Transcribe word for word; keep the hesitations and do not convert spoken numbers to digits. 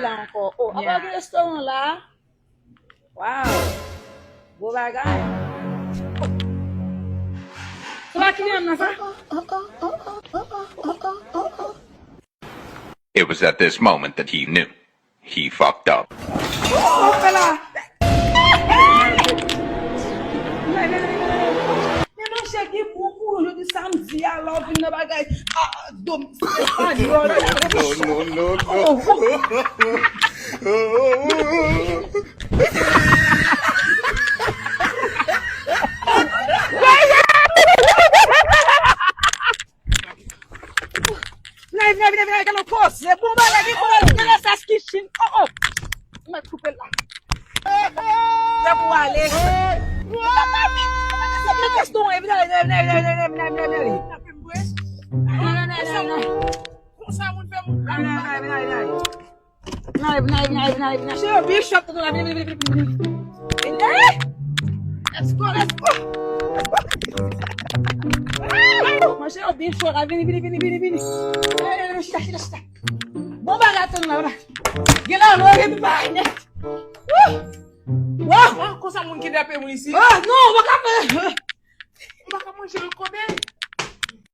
la ankò. Oh, apa gen restoran la? Wow. Gwo bagay. Se pa kliyan nan sa? It was at this moment that he knew. He fucked up. Oh, fè la. Men monchè, gen gwo kouran jodi samdi a la, w vin nan bagay. Ah, dom espanyòl. No, no, no, no. Vini, vini, vini, vini, gade koze, bon bagay, gen koze, gade sa, Skichin. Oh, oh. Mwen koupe la. Lè pou ale. Mwen kèston, vini, vini, vini. Konsa moun fè moun. Vini, vini, vini, vini, vini. Cheri, bishop, tout la, vini, vini, vini, vini. Vini. Let's go, let's go. Let's go. Mwen, cheri, bishop, la, vini, vini, vini, vini, vini. Chita, chita, chita. Bon bagay, tann la, la. Gen la, nou, epi pa, net. Wouh! Wouh! Ah, konsa moun kidnape moun isi. Ah, non, mwen ka fè. Ou pa ka manje l kote?